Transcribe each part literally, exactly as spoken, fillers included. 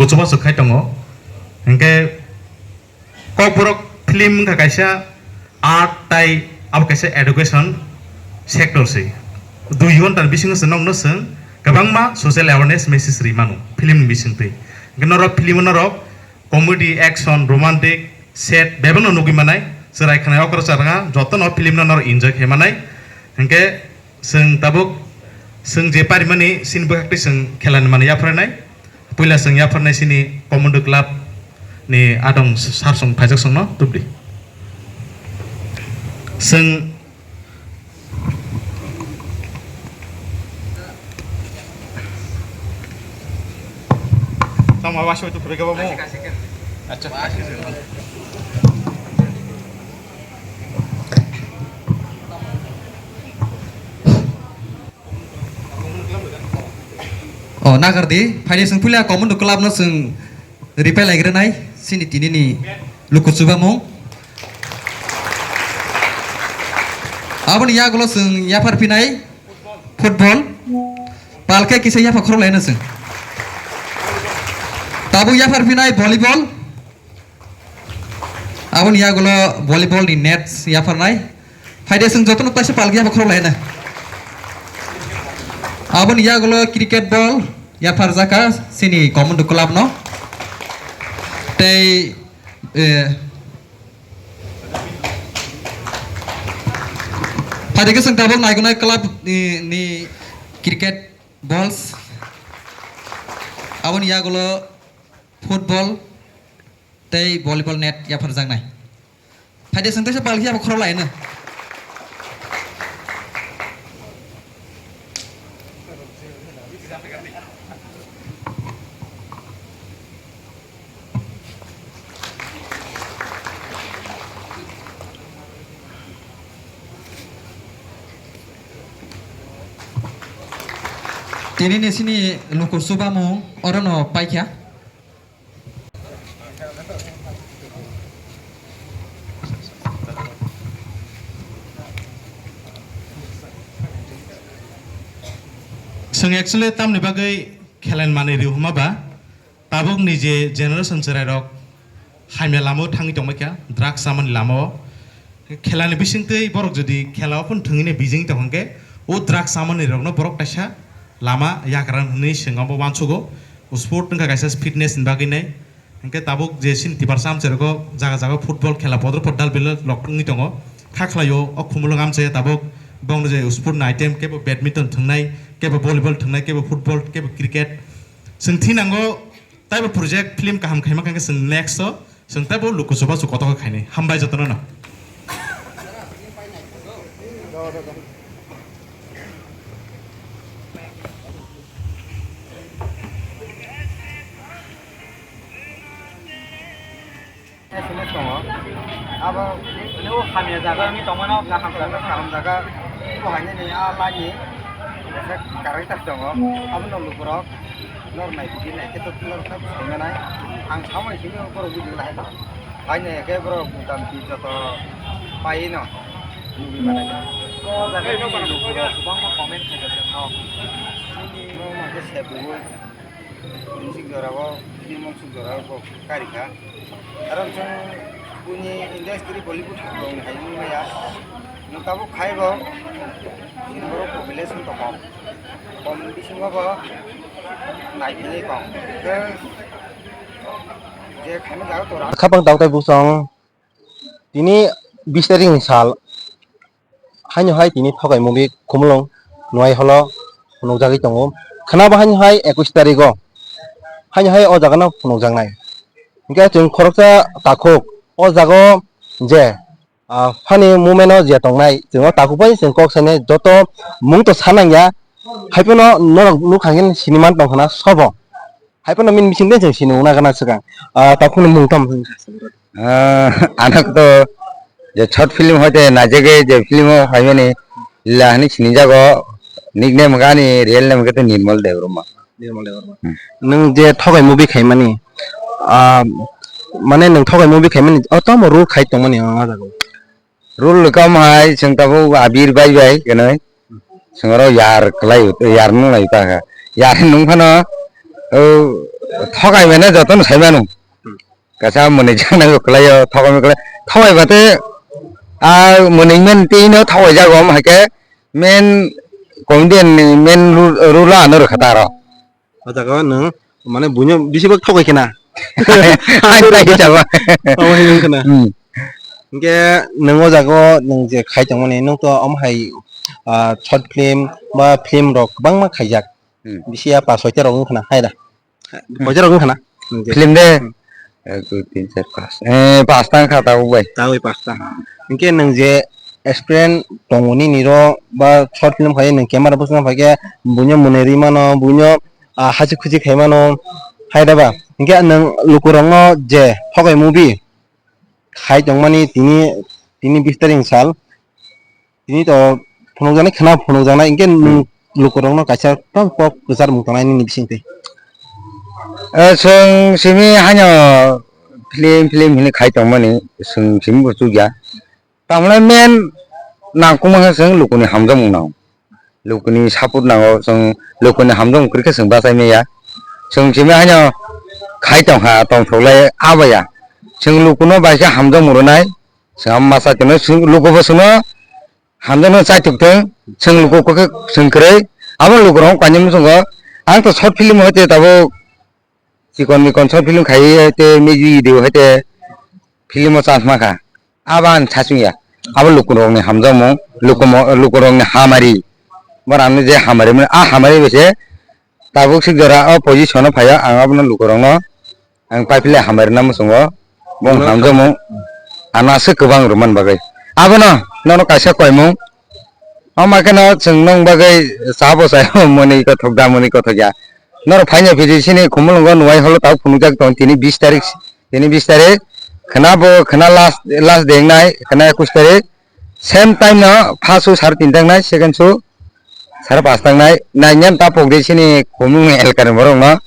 chubachu khai tongo. Hinkhe Kokborok film wngkha kaisa art tai abo kaisa education sector se. Dui ghonta ni bisingo se nokno chwng kwbangma social awareness message ri mano film ni bisingtwi. Hinkhe norok film o norok comedy, action, romantic, sad bebakno nugwi manai. Chwrai khwnai okra chwrai jotono film no norok enjoy khai manai. Hinkhe chwng tabuk chwng je parimani sini bwkhaktwi chwng khela ni manwi yapharnai. Puila chwng yapharnai sini Commando Club ni adong sar song phaijak songno tubdi. Chwng Tamo waswi tu phurui kabo mo. Acha. Oh, nagar di, phaidi chwng puila Commando Club no chwng ripai laigra nai, sini tini ni luku chubamung. Aboni yagulo chwng yaphar phinai football, palke kisa yaphar khorok laina chwng. Tabuk yaphar phinai volleyball. Aboni yagulo volleyball ni net yapharnai. Phaide chwng jotono taisa palgi abo khorok laina. Aboni yagulo cricket ball yapharjaka sini Commando Club no. Tei, eh, phaide khe chwng tabuk naigunai club ni, ni cricket balls. Aboni yagulo football tei volleyball net yapharjaknai. Phaide chwng teisa palgi abo khorok laino. Tini ni sini luku chubamung orono paikha. Chwng actually tamni bagwi khelain manwi rw hwnma ba, tabukni je generation chwrairok hamya lamao thangwi tongbaikha, drugs chamani lamao. Khelani bisingtwi borok jodi khelao phano thwngwini bijing tongkha hwnkhe, o drugs chamani rokno borok kaisa lama yagra hwnwi swngamo uansugo. O sport wngkha kaisa fitness ni bagwi nai. Hwnkhe tabuk je chini Tiprasa amchairok jaga jaga football khela podro podal belai lok wngwi tongo. Kha khlaio o Khumulwng amchai tabuk bongno je sport ni item kebo badminton thwngnai, kebo volleyball thwngnai, kebo football, kebo cricket. Chwng thinango taibo project film kaham khaima khe chwng next o Chwng teibo luku chubachu kotor khe khainai. Hambai jotono no. S M S tongo. Abo nw hamya jaga wngwi tongmano kaham jaga kaham jaga. Bo hainani a laini kaisa character tongo. Abono lukurok nor nai tini nai khe to nor khe sai manai. Ang samani simi borok bujigwlai haino. Haino khe borok butam twi joto paiwi no nugwi manai. O jaga ni lukurok kwbangma comment khaijak kha. Nini no mankhe se bui. Bini sik jora o, bini mung suk jora o bo kari kha. Karon chwng buini industry Bollywood rok ni hai wngmaya. Nwng tabuk khai bo, chini borok population to kom. Kom bisingo bo nai philai kom. Khe je khaima jaga tora. Khapang tau tai busong. Tini bis tarik ni sal, haino hai tini thokai movie Khumulwng Nuai Hall o phunukjagwi tongo. Khwnabo haino hai ekush tarik o, haino hai o jaga no phunukjaknai. Hinkhe chwng khoroksa takhuk o jaga o je, ah, funny moment o je tongnai, chwng o takhuk bai chwng kok sanai, joto mung to sanangya, hai phano norok nukha hinkhe siniman tongkhana sobo. Hai phano bini bisingtwi chwng sini nukna gana swkang. Ah, takhukni mung tamo? Ah, anak to je short film hoite naijagwi je film o phaimani Lila hinwi sinijago, nickname hwnkhe ani real name hwnkhe Nirmal Debbarma. Nirmal Debbarma. Hmm. Nwng je thogai movie khaimani, ah, mane nwng thogai movie khaimani, o tamo role khai tongmani o jaga o? Role kam hai chwng tabuk Abir bai bai kwnwi. Chwng oro yar kwlai, yar nung lai ta kha. Yar nung phano, o, Thokai mane jotono sai mano. Hmm. Kaisa mwnwi jaknai bo kwlaio, thokai bo kwlai. Thokai bate a mwnwi men tei no thokai jago, omo hai khe men comedian ni men ru-, rule ano rwkha ta aro. O jaga o nwng mane buino bisi bak thokai khna. Ang tai chaba. Omo hai wngkha na. Hmm. Hinkhe nwng o jaga o nwng je khai tongmani nwng to omo hai, ah, short film ba film rok kwbangma khaijak. Hmm. Bisi ya pas soita rok wngkha na hai da. Koita rok wngkha na? Nwng je. Film de? Hmm. Ek, dui, tin, char, pas. Eh, pas ta wngkha tabuk bai. Tabuk pas ta. Hinkhe nwng je experience tongo nini ro ba short film khai nwng camera bwskango phai khe buino mwnwi rwi mano, buino ah, hachik khuchik khai mano, hai da ba? Hinkhe nwng lukurokno je thokai movie khai tongmani tini, tini bis tarik ni sal, tini to phunukjaknai, khwna phunukjaknai, hinkhe nwng Hmm. lukurokno kaisa tang kok kwcharmung tongnai nini bisingtwi. Eh, chwng simi haino film, film hinwi khai tongmani, chwng simi bo chukya. Tamle men nangkukma khe chwng lukuni hamjakmung nango. Lukuni support nango, chwng lukuni hamjakmung kwrwi khe chwng bachai manya. Chwng simi haino khai tongkha, tongthoklai abaya. Chwng lukuno bai khe hamjakmung rwnai. Chwng abo masa tongno, chwng lukubo chwngno hamjakno chaitok thung. Chwng luku khe chwng kwrwi. Abo lukurok kainwi muchungo. Ang to short film hoite tabuk chikon mikon short film khaiwi hoite music video hoite film o chance mankha. Abo ang sachung ya. Abo lukurokni hamjakmung, lukumo-, lukurokni hamari. Borokni je hamari mani, a hamari bai se tabuk sik jora o position o phaiya, ang abono lukurokno ang paiphle hamari na muchungo. Bong hamjakmung, ano aswk kwbang rwmani bagwi. Abono nono kaisa koimung. Omo kheno chwng nwng bagwi cha bo chai, mwnwi kothok da, mwnwi kothok ya. Norok phaina phidi sini Khumulwngo nuhai holo tabuk phunukjak tongo tini bis tarik, tini bis tarik. Khwna bo, khwna last, last day wngnai, khwna ekush tarik. Same time no first show sare tinta wngnai, second show sare pasta wngnai. Nainani ta pokdi sini Khumulwng elkani borokno.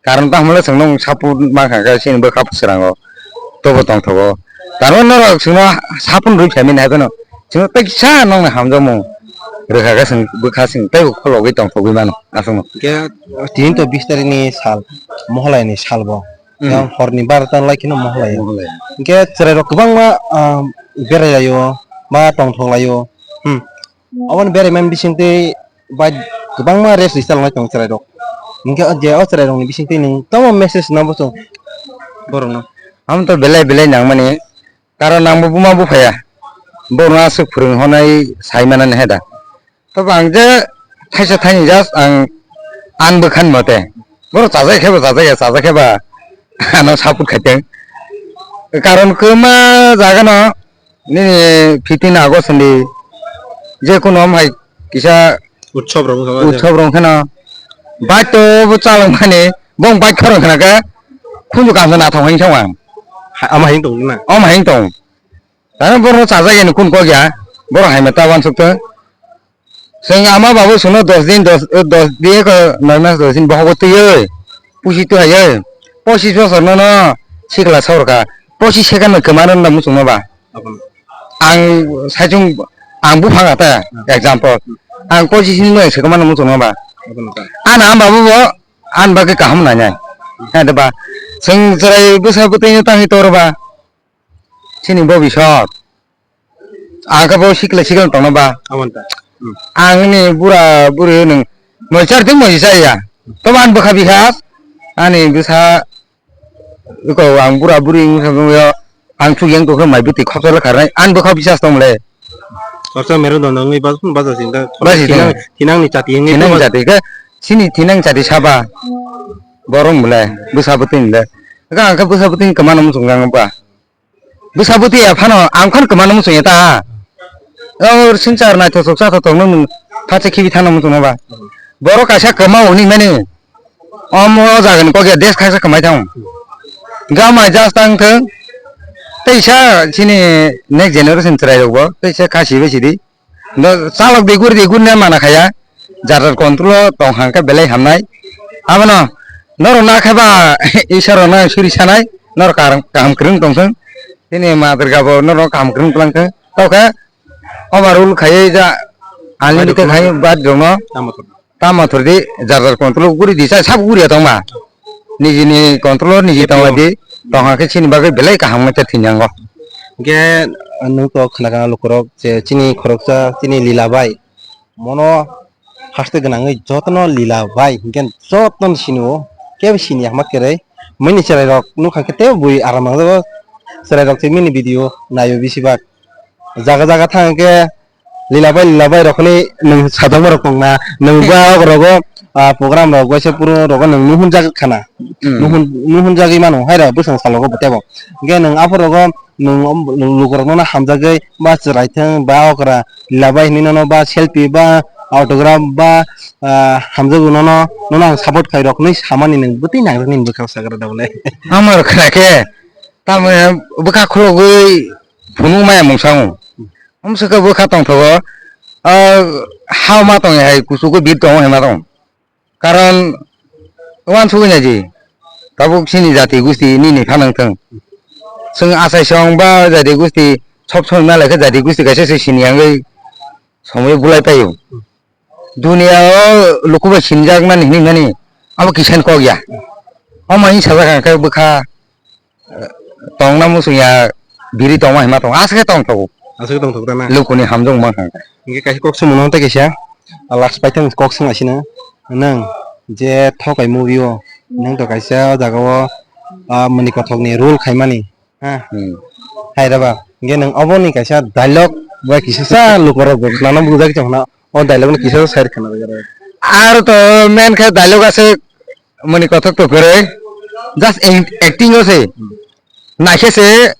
Karon tamo le chwng nung support mankha khe chini bwkha srango tobo tongthogo. Karon norok chwngno support rwi phaimani hai phano chwngno teksa nongni hamjakmung rwkha khe chwng bwkha chwng teibo kholobwi tongthogwi mano aswkno. Hwnkhe tini to bis tarikni sal Mohalai ni sal bo. Hmm. Yang horni barota lai kheno Mohalai. Mohalai. Hwnkhe chwrairok kwbangma, ah, berai laio ba tongthok laio. Hmm. Aboni beraimani bisingtwi bai kwbangma rest rwi chalonai tongo chwrairok. Hinkhe o je o chwrairokni bisingtwi nwng tamo message nabo chwng borokno? Amo to belai belai nangmani, karon nangbo buma buphaya. Borokno aswk phwrwng honai sai manani hai da. Tobo ang je thaisa thaini just ang ani bwkhani mote. Borok chajak khe bo chajak ya, chajak khe ba ano support khaiteng. Karon kwma jagano nini fifteen August ni je kuno omo hai kisa Utsob rok wngkha ba? Utsob rok wngkhano bike to bo chalok mani, bong bike khorang khna khe khunju kamsa nathok hai thang ang. Ha, ama hai tong na? Omo hai tong. Tamo borok chajak yani kun kok ya. Borok hai ma ta wansuk to. Chwng ama babu chwngno dos din, dos, dos din ko noi mas dos din bohogo twiwi, pusi twi haiwi, pochis bosor nono sikla sorka, pochis second no kwmano na muchungma ba. Ang saichung, ang buphang ata, example. Ang pochis ni no se kwmano muchungma ba. Ana am babu bo, an bagwi kaham nainai. Hade ba, chwng chwrai bwsa bwtwi no tangwi tor ba. Chini bobisot. Ang khe bo sikla sikla tongno ba. Amo ta. Hmm. Ang ni bura buri nwng moi char tin moi cha ya. To ban bwkha bihas. Ani bwsa ko ang bura buri wngkha wngya. Ang chu yang tokhe mai bwtwi khopsa le kharnai. An bwkha bisas tong le. Khopsa merong dong dong ni bas bas sing ta. Bas sing. Thinang, thinang ni chati yang ni. Thinang ni chati ke. Chini thinang chati saba. Borong bole. Bwsa bwtwi le. Ka ang khe bwsa bwtwi kemana muchung jang ba. Bwsa bwtwi ya phano ang phano kwmano muchung ya ta. O swngchar naithotok chathotok no nwng phatsa khibi thangna muchung ba. Borok kaisa kwma hwnwi mani. Omo jagani kok ya desh khaksa kwmai thang. Gama just tang thung. Teisa chini next generation chwrai rok bo teisa khasi bai sidi. No, chalok de guri de guri ne mana khaya. Jar jar control o tong hang khe belai hamnai. Abono norok na khe ba Iswar rok no suri sanai. Norok kaham, kaham kwrwng tong thung. Chini ma Durga bo norok kaham kwrwng tlang thung. Tao khe overrule khaiwi ja unlimited khai bad rok no. Tamo thor di jar jar control o guri di sa sab guri ya tong ma. Nijini control o niji tongla di, tongha khe chini bagwi belai kaham wngkha thwinyango. Hingke, ah, nwng to khna kana lukurok je chini khoroksa chini Lila bai mono haste gwnangwi jotono Lila bai hingke jotono sinio kebo sini hama kwrwi mini chwrairok nukha khe tei bui aram nangjago chwrairok se mini video naio bisibak jaga jaga thang khe Lila bai, Lila bai rok hinui nwng sajak borok tong na, nwng ba rogo, ah, program rok waisa puro rogo nwng nuhun jak khana. Hmm. Nuhun, nuhun jagwi mano, hai rok bwsang salogo bo tebo. Hingke nwng aphuru rogo nwng, nwng lukurok no hamjagwi ba chwrai thwng ba okra Lila bai hinui nono ba selfie ba autograph ba, ah, hamjagwi nono, nono ang support khai rok hinui samani nwng bwtwi nang rok nini bwkhao sagra da bole. Amar khna khe, tamo bwkha khulogwi phunuk maya mungsa wng. Omswkhe bwkha tongthogo, ah, ha ma tong hai kuchugo bir tongo hinma tong. Karon uansugwi naidi, tabuk chini jati gusti nini phanang thwng. Chwng achai song ba jati gusti sob somoi malai khe jati gusti kaisa se sini yangwi somoi bulai paio. Dunia o luku bai sinijak nani hinwi mani abo kisa ni kok ya. Omo hinwi sajak ang khe bwkha tongna muchung ya biri tongma hinma tong aswk khe tongthogo. Aswk khe tongthogo ta na? Lukuni hamjwk ma kha. Hingke kaisa kok swngmano tei kaisa last paithak kok swng asina nwng je thokai movie o nwng to kaisa o jaga o, ah, mani kothok ni role khaimani ha. Hmm. Hai reba hingke nwng obo ni kaisa dialogue bai kisa sa lukorok bo khwnana bujak tongna o dialogue no kisa sa sai khwna. Ar to main khe dialogue aswk mani kothok to kwrwi just act-, acting o se. Hmm. Naikhe se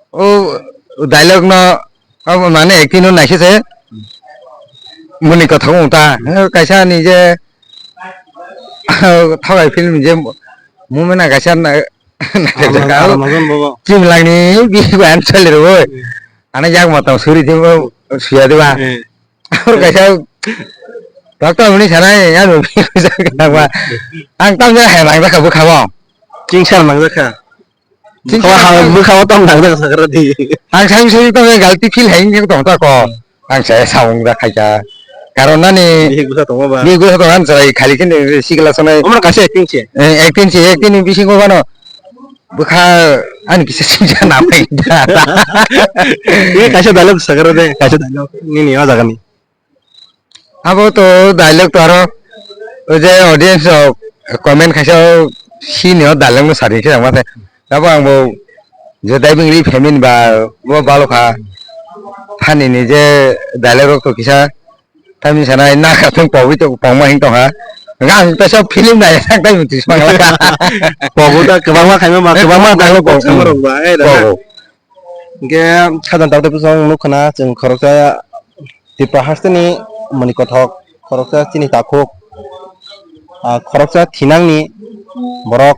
o dialogue no, o mane acting no naikhe se mani kothok wng ta. Kaisa ni je thogai film je movie na kaisa na, na Aram, aram najon bobo. Chimlangni bihik bai chali rwo. Hmm. Ana yak matang suri dibo suya diba. Hmm. Ar kaisa doctor hwnwi sanai, ano bihik bai chali rwo. Ang tamjani hai nangjakha bwkhao. Chingsa nangjakha. Chini bwkha o, bwkha o tong nang nang sakra di. Ang sai sai tong galti feel hai wng tong ta ko. Ang sai samung da khai ka. Karon nani bihik bwsa tongo ba? Bihik bwsa tong ang sai khali khe sikla sanai. Omor kaisa acting se. Eh, acting se, acting ni bisingo bano bwkha ani kisa singsa na pai da. Ini kaisa dialogue sakra de, kaisa dialogue nini o jaga ni. Abo to dialogue to aro o je audience rok comment khaisa o sini o dialogue no sari khe ang mate. Abo ang bo je diving ri family ba bo balo kha. Thani ni je dialogue rok to kisa thani sanai na kha thung pogwi to pogma hing tong ha. Nga ang to sob film nai thang tai muti smangla kha. Pogo ta kwbangma khaima ba, kwbangma dialogue kok sama rok ba, eh, da. Pogo. Hingke khajang tabuk tabuk chwng nukha na chwng khoroksa Tripura hasteni mani kothok, khoroksa chini takhuk, ah, khoroksa thinangni borok,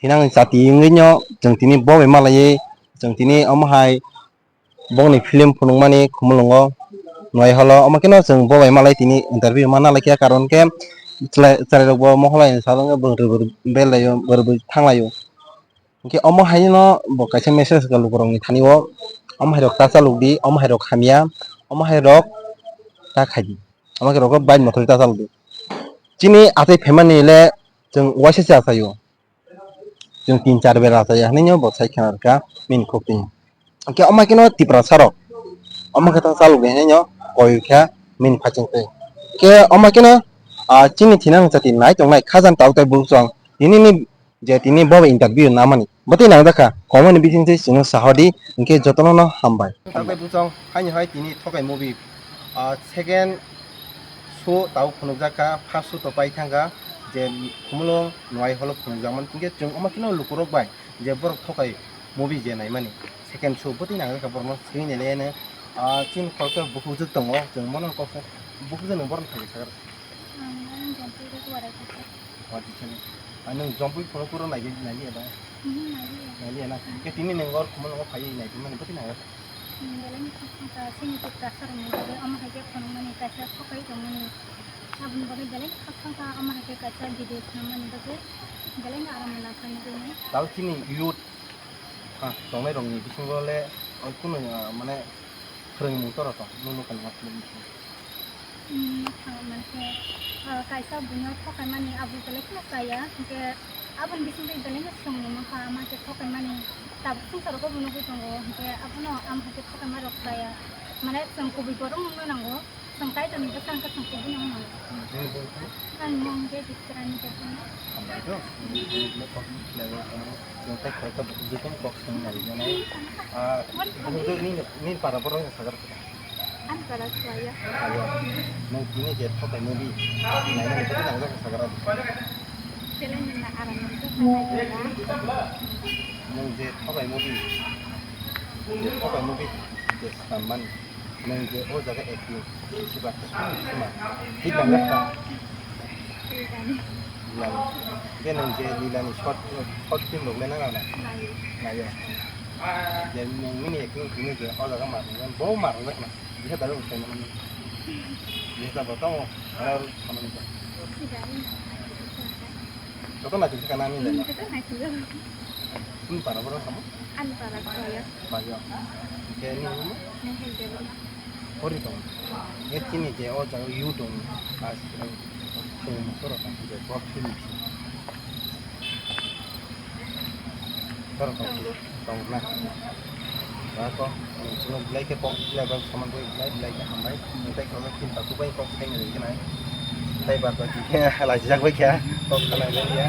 thinangni chati wngwino chwng tini bo bai malaiwi chwng tini omo hai bongni film phunukmani Khumulwngo Nuai Holo. Omo kheno chwng bo bai malai tini interview ma nalaikha, karon khe chwrai, chwrairokbo moholai ni salo wngwi bwrwi bwrwi belaio, bwrwi bwrwi thanglaio. Hingke omo haino bo kaisa message rwkha lukurokni thani o, omo hairok ta chalokdi, omo hairok hamya, omo hairok ta khaidi, omo khe rok bai mothori ta chalokdi. Chini achai phaimani le chwng waisa se achaio, chwng tin char bera achaiya hinui bo sai khna rwkha bini khuk twi. Hingke omo khe no Tiprasa rok, omo khe ta chalokdi hinui koi kha bini phaiching twi. Hingke omo khe no, ah, chini thinang jati nai tongnai khajang tabuk tabuk chwng tini ni je tini bo interview namani. Bwtwi nangjakha, comment ni bising twi chwngno sahodi, hinkhe jotono no hambai. Takhai bwsong, haini hai tini Thokai movie, ah, second show tabuk phunukjakha, first show to pai thangkha, je Khumulwng Nuai Holo phunukjakmani, hinkhe chwng omo kheno lukurok bai je borok Thokai movie je naimani, second show bwtwi nangjakha borokno swngwi nailaiano, ah, chini khoroksa bukhukjwk tongo, chwng bono kok bukhukjwk nwng borokno thangwi sakha. Ang, ang Jampui rok warai kha. O, teacher. Ah, nwng Jampui phunuk phuru naidi, naidi eba? Mhm, naidi. Naidi na? Ke tini nwng or Khumulwngo phaiwi naidi mani bwtwi nangya? Hmm, belai ni khakchangkha, chini Tiprasa rokni bagwi omo hai khe phunukmani kaisa sokai tongmani. Aboni bagwi belai ni khakchangkha, omo hai khe kaisa video khwnamani bagwi belai ni aram nangkha nugwi. Tao chini youth, ha, tongnai rokni bisingo le, o, kunu, ah, mane, Phrwngmung toro tong, nung nukha nang ma philip nukha. Hmm, nukha, mankhe, ah, kaisa buino thokaimani abo belai kheno chaya, hinkhe Aboni bisingtwi belai no swrwngmung nukha, ama khe thokaimani tabuk swngcharo khe bo nugwi tongo, hinkhe abono ama hai khe thokaima rok khlaiya. Mane chwng kubui borok nukna nango, chwng Kaitor ni bwsa hwnkhe chwng kubui no wng nango. Ani mung khe Bistrani Debbarma. Hambai do, nini kok khlaiwi tongmani, chwng tei kok khe jotono kok swngna rijani. Ah, nini, nini para borok sakar. Ani para khlaiya. Ayo, nwng tini je thokai movie nainani bagwi nangjak sagra. Challenge na aram nang to sanai jora. Nwng je thokai movie, je thokai movie je swnam mani, nwng je o jaga acting, siba sima, hit nangjak ta. Lilani. Lilani. Je nwng je Lilani short, short film rok le nang rana? Nayo. Nayo. Je nwng mini acting tini je o jaga ma rwngjak, bo ma rwngjak na. Bisa baru utai mana? Bisa batang, kalau sama ni. Joto naisik se kana ni le. Joto naisik se. Sini para borok samo? Ani para kaya. Bayo. Ke ni mo? Ni hende bola. Pori tong. E tini je o jaga yu tong. As, eh, tong toro tong je kok tini. Toro tong. Tong na. Ako, chwng belai khe kok belai bai saman bai belai belai khe hambai. Tei kok khin ta kubai kok sai ni khe nai. Tei ba ba khe laijak bai khe kok khanai bai ya.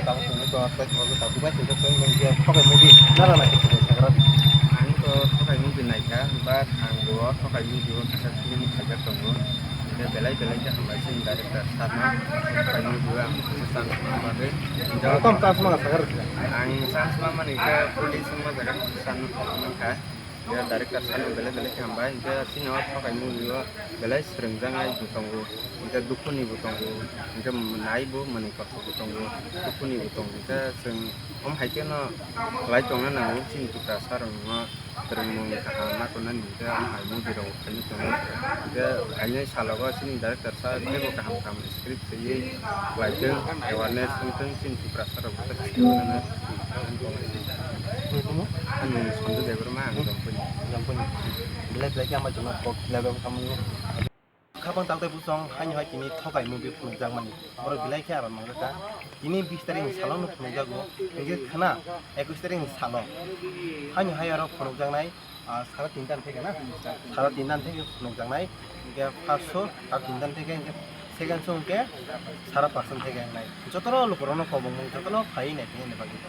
Tamo kok ta kubai khe kok nang khe thokai movie nara nai khe sagra. Ang to thokai movie nai kha, but ang bo thokai movie o kisa film khaijak tongo. Hingke belai belai khe hambai chini director sir no, khaini bo ang chance ma bagwi. Ang tam chance ma sagar. Ang chance ma mani khe police wngma jaga chance ma kha. Hingke director sir no belai belai khe hambai. Hingke chini o thokai movie o belai swrwngjaknai bo tongo. Hingke dukhu ni bo tongo. Hingke nai bo mani kothok bo tongo. Dukhu ni bo tongo. Hingke chwng omo hai khe no khlai tongna nango chini Tipra sir rok no. Kwrwngmung kaham ma tongnani hwnkhe ang hai movie rok khaina tongo. Hwnkhe aini salogo chini director sir teibo kaham kaham script twiwi khlaitwng, awareness wngtwng, chini Tiprasa rok bo tei script rwna. Ani mung Sanju Debbarma, ang Jampui. Jampui. Belai belai khe ama chwngno kok khlaibai tamo. Khabang tak tei bosong haino hai tini thokai movie phunukjakmani. Borok belai khe aram nangjakha. Tini bis tarik ni salo no phunukjago. Hingke khna ekus tarik ni salo. Haino hai aro phunukjaknai, ah, sara tinta ni theke na? Sara tinta ni theke phunukjaknai. Hingke first show sara tinta ni theke, hingke second show hingke sara paanch ni theke nai. Jotono lukurokno kobongmung jotono phaiwi nai phai ni bagwi.